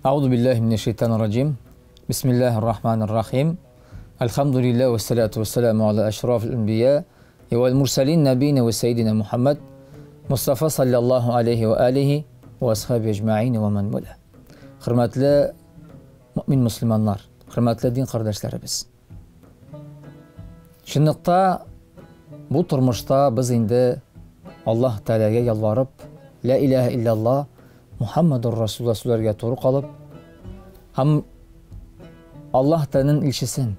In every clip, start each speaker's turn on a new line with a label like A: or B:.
A: Әгъузу биллаһи минәш шайтанир раҗим. Бисмиллаһир рахманир рахим. Әлхәмдүлилләһ вәссәлату вәссәламу аля ашрафил анбия вәл мурсалин нәбина вә сәйдина Мухаммад Мустафа саллаллаһу алейхи ва алихи ва асхаби әҗмәин ва ман вала. Хөрмәтле мөмин мусульманнар, хөрмәтле дин кардәшләребез. Чынлыкта бу тормышта без инде Аллаһ Тәгаләгә ялварып, ла илаһа илляллаһ Мухаммадур Расулуллаһ сүзләргә туры калып, һәм Аллаһ Тәгаләнең илчесен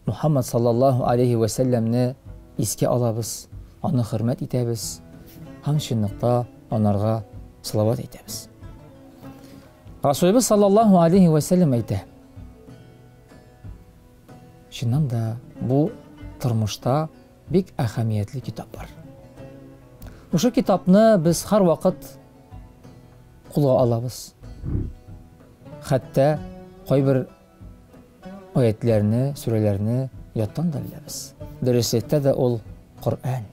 A: Мухаммад саллаллаһу алейхи ва сәлләмне искә алабыз, аны хөрмәт итәбез һәм чынлыкта анарга салават әйтәбез. Расулыбыз саллаллаһу алейхи ва сәлләм әйтә. Чыннан да бу тормышта бик әһәмиятле китап бар. Шушы китапны без һәрвакыт кулга алабыз. Хәтта кайбер аятләрне, сүрәләрне яттан да беләбез. Дөреслектә дә ул Коръән.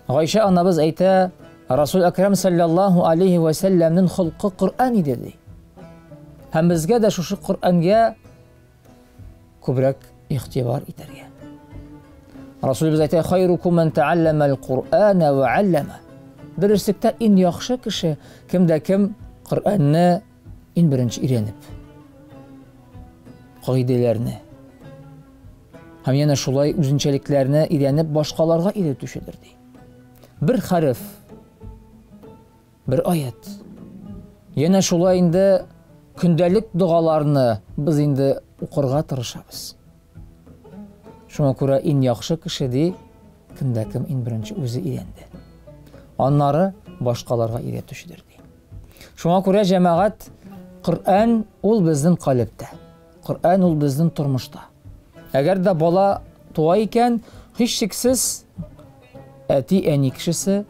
A: Гайшә анабыз әйтә, Расул Әкрәм саллаллаһу алейхи ва сәлләмнең холкы Коръән иде ди. Һәм безгә дә шушы Коръәнгә күбрәк игътибар итәргә. Расулыбыз әйтә, хайрукум ман тааллама ал-Кур'ана ва аллама. Дөреслектә иң яхшы кеше кемдә кем Коръәнне иң беренче өйрәнеп, кагыйдәләрне һәм янә шулай үзенчәлекләрне өйрәнеп башкаларга өйрәтүчедер ди. Бер хәреф, бер аят. Янә шулай инде көндәлек догаларны без инде укырга тырышабыз. Шуңа күрә иң яхшы кеше ди, кемдә кем иң беренче үзе өйрәнде. Аннары башкаларга өйрәтүчедер ди. Шуңа күрә җәмәгать Коръән ул безнең калебтә. Коръән ул безнең тормышта. Әгәр дә бала туа икән, һичшиксез әти-әни кешесе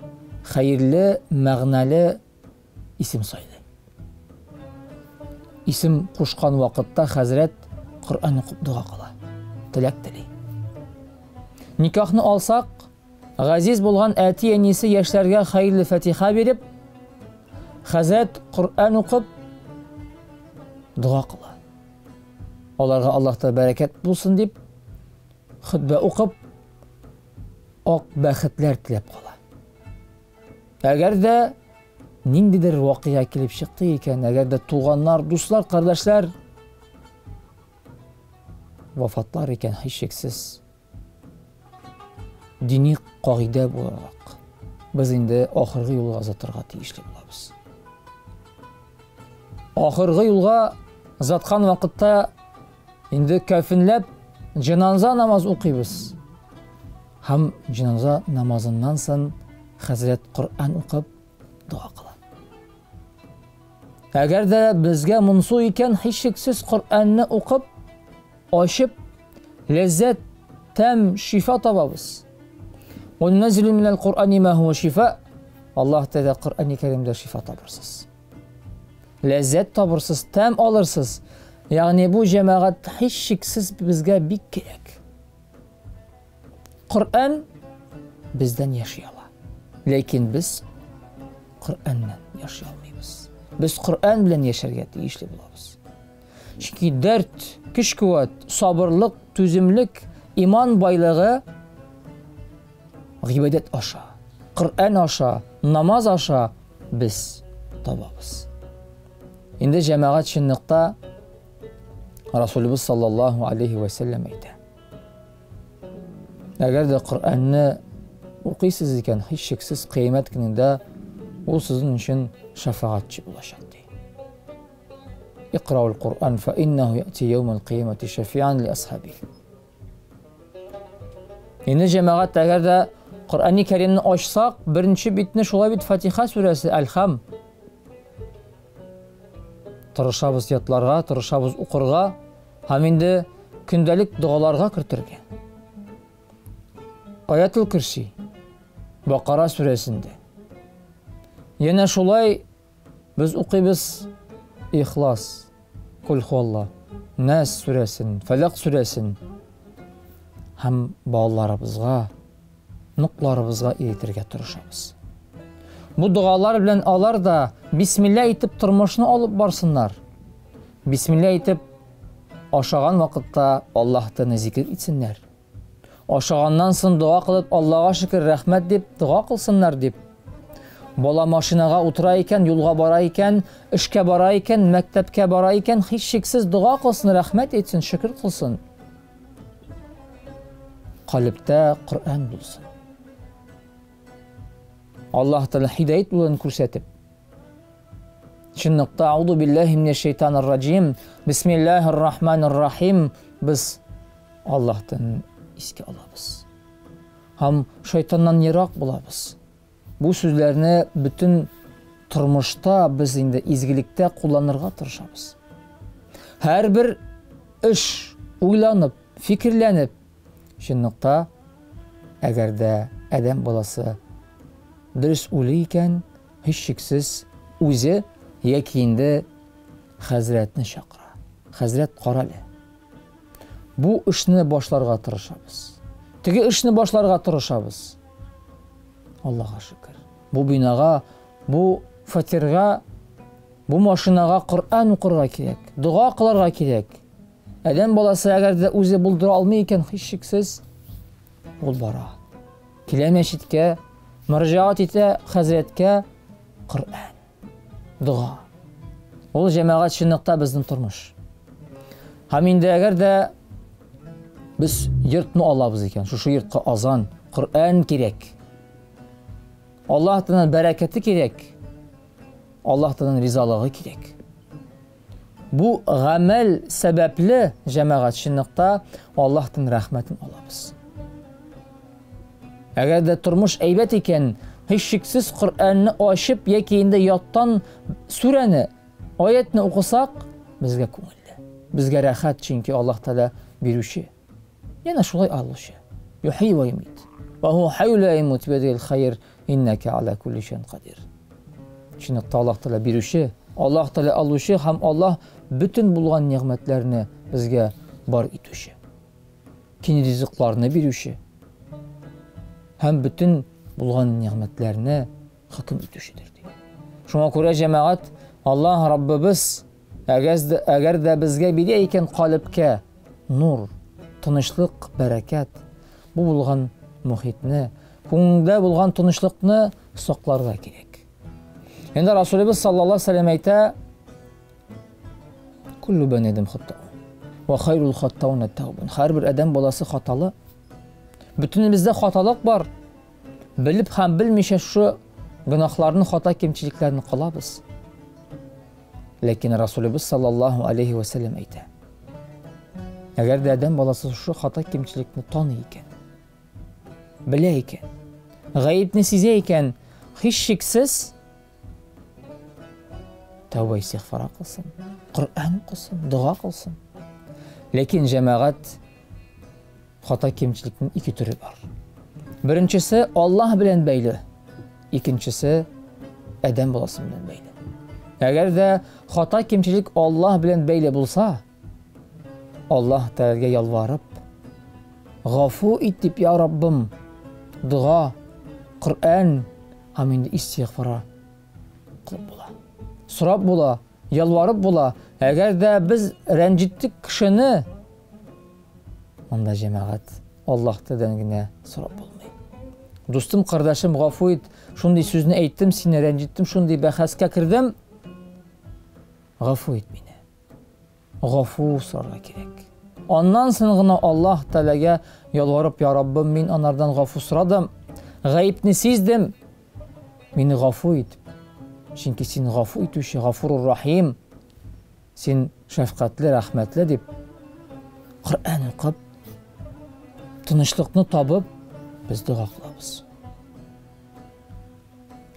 A: хәерле, мәгънәле исем сайлый. Исем кушкан вакытта хәзрәт Коръән укып дога кыла, теләк тели. Никахны алсак, газиз булган әти-әнисе яшьләргә хәерле фатиха биреп, хәзрәт Коръән укып дога кыла. Аларга Аллаһта бәрәкәт булсын дип, хөтбә укып, ак бәхетләр теләп кала. Әгәр дә ниндидер вакыйга килеп чыкты икән, әгәр дә туганнар, дуслар, кардәшләр вафатлар икән, һичшиксез дини кагыйдә буларак без инде ахыргы юлга озатырга тиешле булабыз. Ахыргы юлга озаткан вакытта инде кәфенләп җеназа намаз укыйбыз. Һәм җеназа намазыннан соң хәзрәт Коръән укып дога кыла. Әгәр дә безгә монсу икән, һичшиксез Коръәнне укып, ачып, ләззәт, тәм, шифа табабыз. Унназилу минәл Коръәни ма һуа шифа. Аллаһ Тәгалә Коръәни Кәримдә шифа табырсыз. Ләззәт табырсыз, тәм алырсыз. Ягъни бу җәмәгать һичшиксез безгә бик кирәк. Коръән бездән яши ала. Ләкин без Коръәннән яши алмыйбыз. Без Коръән белән яшәргә тиешле булабыз. Чөнки дәрт, көч-куәт, сабырлык, түземлек, иман байлыгы гыйбадәт аша, Коръән аша, намаз аша без табабыз. Инде җәмәгать чынлыкта Расулыбыз саллаллаһу алейхи ва сәлләм әйтә. Әгәр дә Коръәнне укыйсыз икән, һичшиксез кыямәт көнендә ул сезнең өчен шәфәгатьче булачак ди. Икраул Коръән фа иннәһу яти яумал кыямәти шәфиан ли асхаби. Инде җәмәгать әгәр дә Коръәни Кәримне ачсак, беренче битне шулай бит Фатиха сүрәсе Әлхам. Тырышабыз ятларга, тырышабыз укырга һәм инде көндәлек догаларга кертергә. Аятул Курси Бакара сүрәсендә. Янә шулай без укыйбыз Ихлас, Кул хуалла, Нас сүрәсен, Фәләк сүрәсен һәм балаларыбызга, ныкларыбызга өйрәтергә тырышабыз. Бу догалар белән алар да бисмилла итеп тормышны алып барсыннар. Бисмилла әйтеп, ашаган вакытта Аллаһтаны зикер итсеннәр. Ашаганнан соң дога кылып, Аллага шөкер, рәхмәт дип дога кылсыннар дип. Бала машинага утыра икән, юлга бара икән, эшкә бара икән, мәктәпкә бара икән, һичшиксез дога кылсын, рәхмәт әйтсен, шөкер кылсын. Калебтә Коръән булсын. Аллаһ Тәгалә һидаят юлын күрсәтеп, Чынлыкта, ауду билләһи минәш шайтанир раҗим, бисмиллаһир рахманир рахим, без Аллаһтан искә алабыз. Һәм шайтаннан ерак булабыз. Бу сүзләрне бөтен тормышта без инде изгелектә кулланырга тырышабыз. Һәрбер эш уйланып, фикерләнеп, чынлыкта, әгәр дә адәм баласы дөрес уйлый икән, һичшиксез үзе яки инде хәзрәтне чакыра. Хәзрәт, карале. Бу эшне башларга тырышабыз. Теге эшне башларга тырышабыз. Аллаһка шөкер. Бу бинага, бу фатирга, бу машинага Коръән укырга кирәк, дога кылырга кирәк. Адәм баласы әгәр дә үзе булдыра алмый икән, һичшиксез ул бара. Килә мәчеткә, мөрәҗәгать итә хәзрәткә Коръән, дога. Ул җәмәгать чынлыкта безнең тормыш. Һәм инде әгәр дә без йортны алабыз икән, шушы йортка азан, Коръән кирәк. Аллаһ Тәгаләнең бәрәкәте кирәк. Аллаһ Тәгаләнең ризалыгы кирәк. Бу гамәл сәбәпле җәмәгать чынлыкта Аллаһтан рәхмәтен алабыз. Әгәр дә тормыш әйбәт икән, һичшиксез Коръәнне ачып яки инде яттан сүрәне, аятны укысак, безгә күңелле. Безгә рәхәт, чөнки Аллаһ Тәгалә бирүче. Янә шулай алучы. Юхи ва юмит. Ва хуа хайю ла ямут бiyadihil хайр иннака аля кулли шәйин кадир. Чынлыкта Аллаһ Тәгалә бирүче, Аллаһ Тәгалә алучы һәм Аллаһ бөтен булган нигъмәтләрне безгә бар итүче. Киң ризыкларны бирүче һәм бөтен булган нигъмәтләрне хөкем итүчедер ди. Шуңа күрә җәмәгать Аллаһ Раббыбыз әгәр дә безгә бирә икән калебкә нур, тынычлык, бәрәкәт, бу булган мохитне, күңелдә булган тынычлыкны сакларга кирәк. Инде Расулыбыз саллаллаһу алейһи вәсәлләм әйтә, Куллу бани Адәм хаттаун. Ва хайрул хаттаун ат-таубун. Һәрбер адәм баласы хаталы. Бөтенебездә хаталык бар. Белеп һәм белмичә шушы гөнаһларны, хата кимчелекләрне кылабыз. Ләкин Расулыбыз саллаллаһу алейхи ва сәлләм әйтә. Әгәр дә адәм баласы шушы хата кимчелекне таный икән, белә икән, гаепне сизә икән, һичшиксез тәүбә истигъфар кылсын, Коръән укысын, дога кылсын. Ләкин җәмәгать Хата кимчелекнең ике төре бар. Беренчесе Аллаһ белән бәйле, икенчесе адәм баласы белән бәйле. Әгәр дә хата кимчелек Аллаһ белән бәйле булса, Аллаһ Тәгаләгә ялварып, гафу ит дип, я Раббым, дога, Коръән һәм инде истигъфар кылып була. Сорап була, ялварып була. Әгәр дә без рәнҗеттек кешене, Монда җәмәгать Аллаһ Тәгаләдән генә сорап булмый. Дустым, кардәшем, гафу ит, шундый сүзне әйттем, сине рәнҗеттем, шундый бәхәскә кердем. Гафу ит мине. Гафу сорарга кирәк. Аннан соң гына Аллаһ Тәгаләгә ялварып, я Раббым, мин анардан гафу сорадым, гаепне сиздем, мине гафу ит. Чөнки син гафу итүче, Гафурур Рахим. Син шәфкатьле, рәхмәтле дип Коръән укып, тынычлыкны табып, без дога кылабыз.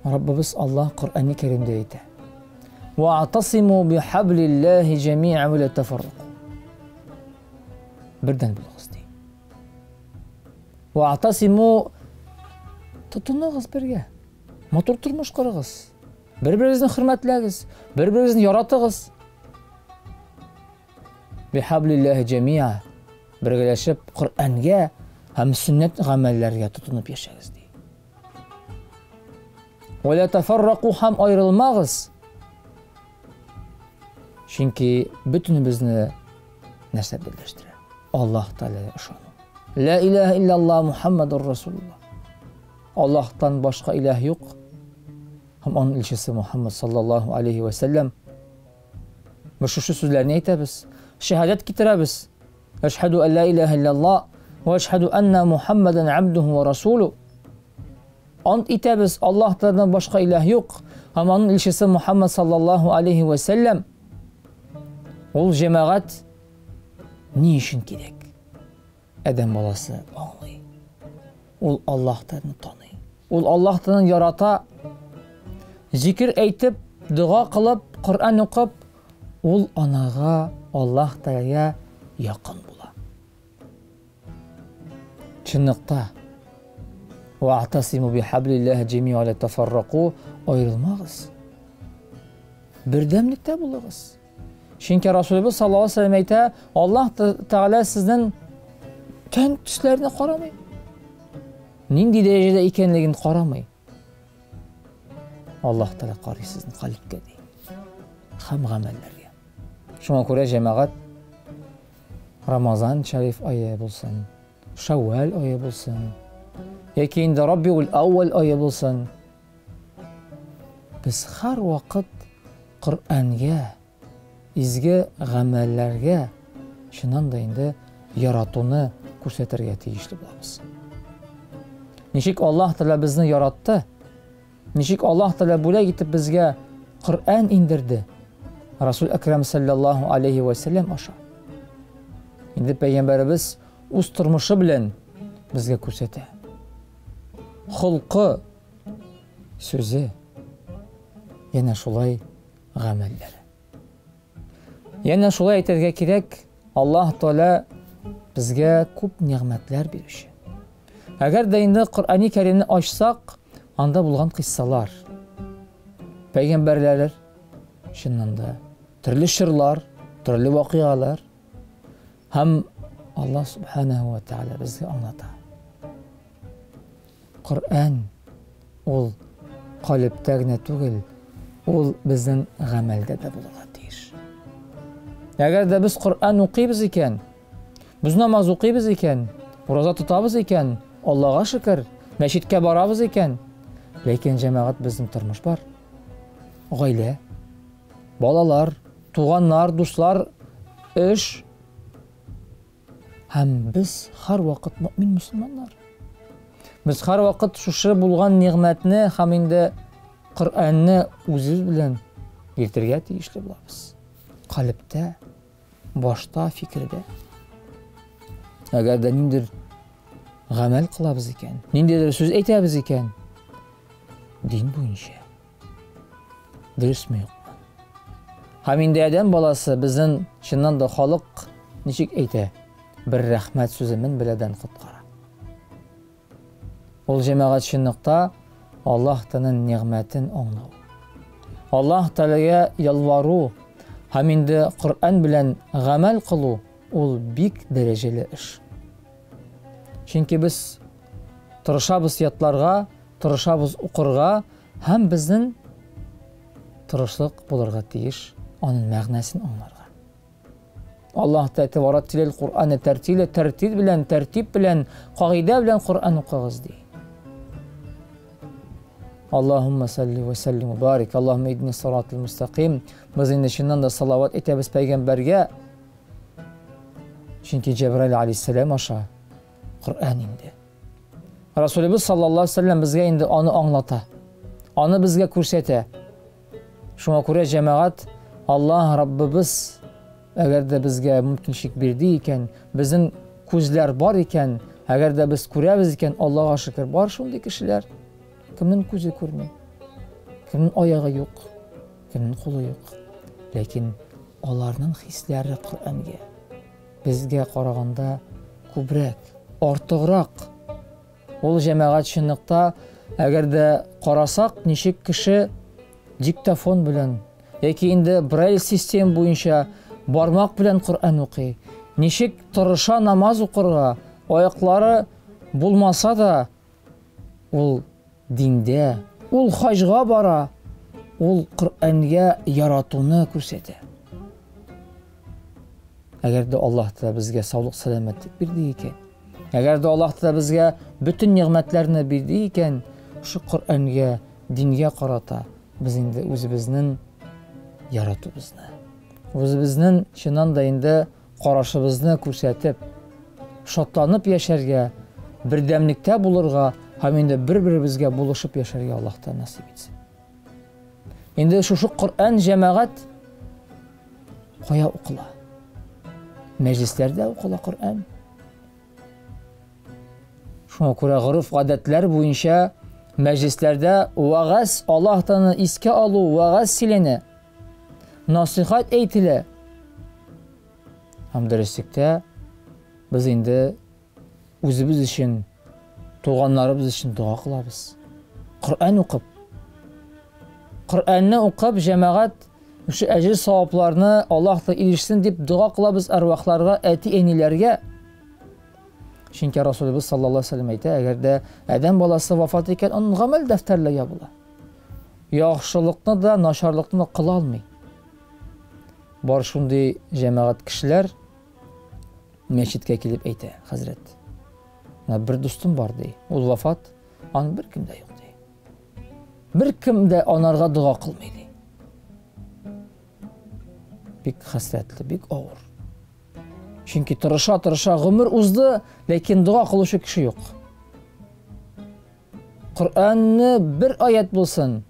A: Раббыбыз Аллаһ Коръәни Кәримдә әйтә. Вa'тасиму бихаблиллаһи җәми'ан ва ла тафарраку. Бердән булыгыз ди. Вa'тасиму тотыныгыз бергә. Матур тормыш корыгыз. Бер-берегезне хөрмәтләгез, бер-берегезне яратыгыз. Бихаблиллаһи җәмиа. Бергәләшеп Коръәнгә һәм сөннәт гамәлләргә тотынып яшәгез ди. Ва ла тафарраку һәм аерылмагыз. Чөнки бөтенебезне нәрсә берләштерә? Аллаһ Тәгаләгә ышану. Ла илаһа иллаллаһ Мухаммадур Расулуллаһ. Аллаһтан башка илаһ юк. Һәм аның илчесе Мухаммад саллаллаһу алейхи ва сәлләм. Без шушы сүзләрне әйтәбез, шәһадәт китерәбез. Әшһәду ан ла илаһа иллаллаһ ва әшһәду анна Мухаммадан абдуху ва расулу. Ант итәбез, Аллаһ Тәгаләдән башка илаһ юк. Һәм аның илчесе Мухаммад саллаллаһу алейхи ва сәлләм. Ул җәмәгать ни өчен кирәк? Адәм баласы аңлый. Ул Аллаһ Тәгаләне таный. Ул Аллаһ Тәгаләне ярата. Зикер әйтеп, дога кылып, Коръән укып, ул анага Аллаһ Тәгаләгә якын була. Чынлыкта Ва'тасиму бихаблиллаһи җәми'ан ва ла тафарраку аерылмагыз. Бердәмлектә булыгыз. Чөнки Расулыбыз саллаллаһу алейһи вәсәлләм әйтә, Аллаһ Тәгалә сезнең тән төсләренә карамый. Нинди дәрәҗәдә икәнлеген карамый. Аллаһ Тәгалә карый сезнең калибкә ди. Һәм гамәлләргә. Шуңа күрә җәмәгать Рамазан шәриф ае булсын, Шәүвәл ае булсын, яки инде Рабиул әүвәл ае булсын. Без һәр вакыт Коръәнгә, изге гамәлләргә чыннан да инде яратуны күрсәтергә тиешле булабыз. Ничек Аллаһ Тәгалә безне яратты, ничек Аллаһ Тәгалә бүләк итеп безгә Коръән индерде, Расул Әкрәм саллаллаһу алейхи ва сәлләм аша. Инде пәйгамбәребез үз тормышы белән безгә күрсәтә. Холкы, сүзе, янә шулай гамәлләре. Янә шулай әйтергә кирәк, Аллаһ Тәгалә безгә күп нигъмәтләр бирүче. Әгәр дә инде Коръәни Кәримне ачсак, анда булган кыйссалар, пәйгамбәрләр, чыннан да, төрле чорлар, төрле вакыйгалар һәм Аллаһ Субханаһу ва Тәгалә безгә аңлата. Коръән ул калебтә генә түгел, ул безнең гамәлдә дә булырга тиеш. Әгәр дә без Коръән укыйбыз икән, без намаз укыйбыз икән, ураза тотабыз икән, Аллага шөкер, мәчеткә барабыз икән, ләкин җәмәгать безнең тормыш бар. Гаилә, балалар, туганнар, дуслар, эш. Һәм без һәрвакыт мөмин мөселманнар. Без һәрвакыт шушы булган нигъмәтне һәм инде Коръәнне үзебез белән йөртергә тиешле булабыз. Калебтә, башта, фикердә. Әгәр дә ниндидер гамәл кылабыз икән, ниндидер сүз әйтәбез икән, дин буенча. Дөресме юкмы? Һәм инде адәм баласы безнең чыннан да халык ничек әйтә? Бер рәхмәт сүзе мен беләдән коткара. Ул җәмәгать чынлыкта Аллаһ Тәгаләнең нигъмәтен аңлау. Аллаһ Тәгаләгә ялвару һәм инде Коръән белән гамәл кылу ул бик дәрәҗәле эш. Чөнки без тырышабыз ятларга, тырышабыз укырга һәм безнең тырышлык булырга тиеш аның мәгънәсен аңларга. Аллаһ Тәгалә вараттилил Куръаны тәртиле тәртил белән, тәртип белән, кагыйдә белән Коръән укыгыз ди. Аллаһумма салли ва саллим ва барик. Аллаһумма идни сиратал мустаким. Без инде чыннан да салават әйтәбез пәйгамбәргә. Чөнки Җәбраил алейһиссалам аша Коръән инде. Расулыбыз саллаллаһу алейһи вәсәлләм безгә инде аны аңлата. Аны безгә күрсәтә. Шуңа күрә җәмәгать Аллаһ Раббыбыз әгәр дә безгә мөмкинчелек бирде икән, безнең күзләр бар икән, әгәр дә без күрәбез икән, Аллаһга шөкер, бар шундый кешеләр. Кемнең күзе күрми, кемнең аягы юк, кемнең кулы юк. Ләкин аларның хисләре Коръәнгә безгә караганда күбрәк, артыграк. Ул җәмәгать чынлыкта, әгәр дә карасак, ничек кеше диктофон белән яки инде брайль систем буенча бармак белән Коръән укый, ничек тырыша намаз укырга, аяклары булмаса да, ул диндә, ул хаҗга бара, ул Коръәнгә яратуны күрсәтә. Әгәр дә Аллаһ Тәгалә безгә саулык, сәламәтлек бирде икән, әгәр дә Аллаһ Тәгалә безгә бөтен нигъмәтләрне бирде икән, шул Коръәнгә, дингә карата без инде үзебезнең яратуыбызны, үзебезнең чыннан да инде карашыбызны күрсәтеп, шатланып яшәргә, бердәмлектә булырга һәм инде бер-беребезгә булышып яшәргә Аллаһ Тәгалә насыйп итсен. Инде шушы Коръән җәмәгать кая укыла? Мәҗлесләрдә укыла Коръән. Шуңа күрә гореф-гадәтләр буенча мәҗлесләрдә вәгазь, Аллаһ Тәгаләне искә алу, вәгазь сөйләнә. Насихат әйтелә. Һәм дөреслектә без инде үзебез өчен, туганнарыбыз өчен дога кылабыз. Коръән укып, Коръәнне укып, җәмәгать шушы әҗер савапларны Аллаһ та ирешсен дип дога кылабыз әрвахларга, әти-әниләргә. Чөнки Расулыбыз саллаллаһу алейһи вәсәлләм әйтә, әгәр дә адәм баласы вафат икән, аның гамәл дәфтәрләре ябыла. Яхшылыкны да, начарлыкны да кыла алмый. Бар шундый җәмәгать кешеләр мәчеткә килеп әйтә, хәзрәт. Менә бер дустым бар ди. Ул вафат, аның беркем дә юк ди. Беркем дә анарга дога кылмый ди. Бик хәсрәтле, бик авыр. Чөнки тырыша-тырыша гомер узды, ләкин дога кылучы кеше юк. Коръәнне бер аят булсын,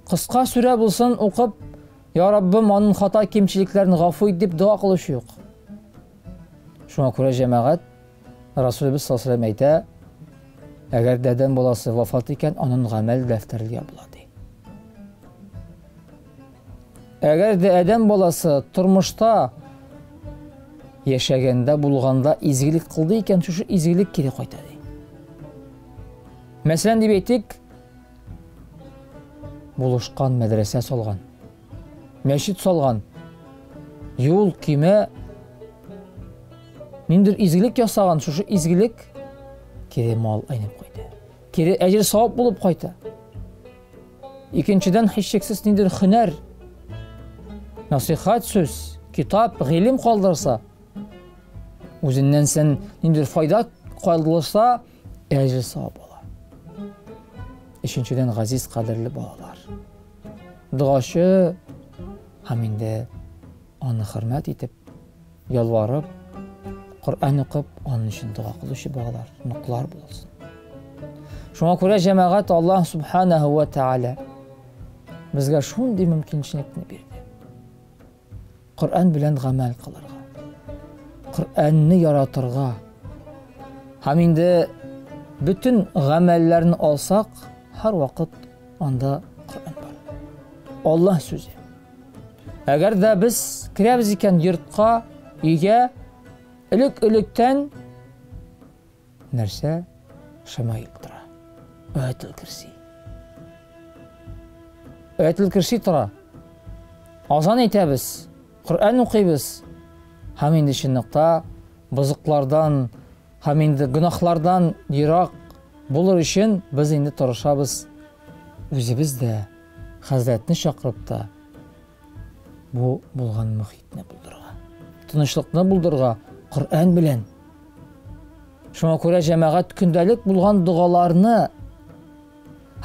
A: кыска сүрә булсын укып, Я Раббым, аның хата кимчелекләрен гафу ит дип дога кылучы юк. Шуңа күрә җәмәгать Расулыбыз саллаллаһу алейһи әйтә, әгәр дә адәм баласы вафат икән, аның гамәл дәфтәре ябыла ди. Әгәр дә адәм баласы тормышта яшәгәндә булганда изгелек кылды икән, шушы изгелек кире кайта ди. Мәсәлән, дип әйтик, булышкан мәдрәсә салган, мәчет салган, юл, көймә, ниндер изгелек ясаган, шушы изгелек кире мал әйләнеп кайта. Кире әҗер савап булып кайта. Икенчедән, һичшиксез ниндидер һөнәр, насихат сүз, китап, гыйлем калдырса, үзеннән сен ниндидер файда калдырса, әҗер савап ала. Өченчедән, газиз кадерле балалар. Догачы һәм инде аны хөрмәт итеп, Ялварып, Коръән укып, аның өчен дога кылучы балалар, оныклар булсын. Шуңа күрә җәмәгать Аллаһ субханаһу ва тааля безгә шундый мөмкинчелекне бирде. Коръән белән гамәл кылырга. Коръәнне яратырга. Һәм инде бөтен гамәлләрне алсак, һәрвакыт анда Коръән бар. Аллаһ сүзе. Әгәр дә без керәбез икән йортка, өйгә, элек-электән нәрсә? Шамаил тора. Аятул Кирси. Аятул Кирси тора. Азан әйтәбез, Коръән укыйбыз. Һәм инде чынлыкта бозыклардан һәм инде гөнаһлардан ерак булыр өчен без инде тырышабыз үзебез дә хәзрәтне чакырып та бу булган мөхитне булдырырга. Тынычлыкны булдырырга Коръән белән. Шуңа күрә җәмәгать көндәлек булган догаларны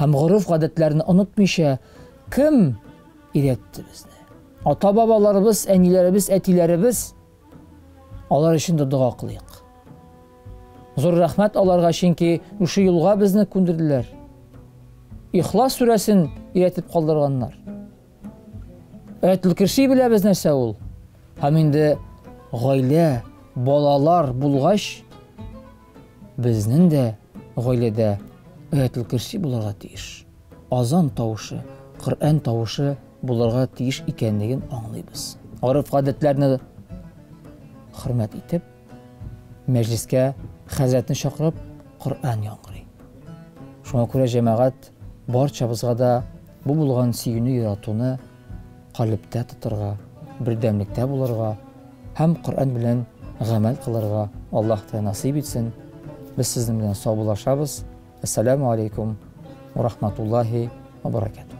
A: һәм гореф-гадәтләрне онытмыйча кем өйрәтте безне? Ата-бабаларыбыз, әниләребез, әтиләребез алар өчен дә дога кылыйк. Зур рәхмәт аларга, чөнки шушы юлга безне күндерделәр. Ихлас сүрәсен өйрәтеп калдырганнар. Аятул Кирси беләбез нәрсә ул. Һәм инде гаилә, балалар булгач, безнең дә гаиләдә Аятул Кирси булырга тиеш. Азан тавышы, Коръән тавышы булырга тиеш икәнлеген аңлыйбыз. Гореф-гадәтләрне хөрмәт итеп, Мәҗлескә хәзрәтне чакырып, Коръән яңгырый. Шуңа күрә җәмәгать барчабызга да бу булган сөюне, яратуны калебтә тотырга, бердәмлектә булырга һәм Коръән белән гамәл кылырга Аллаһ Тәгалә насыйп итсен. Без сезнең белән саубуллашабыз. Әссәламу алейкум ва рахматуллахи ва баракатуһ.